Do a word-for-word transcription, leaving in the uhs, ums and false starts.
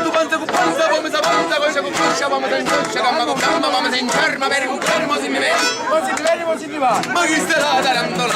Tu panza cu panza, pomisa pomisa, coscia cu coscia, pomisa in coscia, gamba cu gamba, pomisa in germa, veri cu veri, mo si mi veri, mo si mi veri, mo si mi va. Ma chi sta là, tarantola?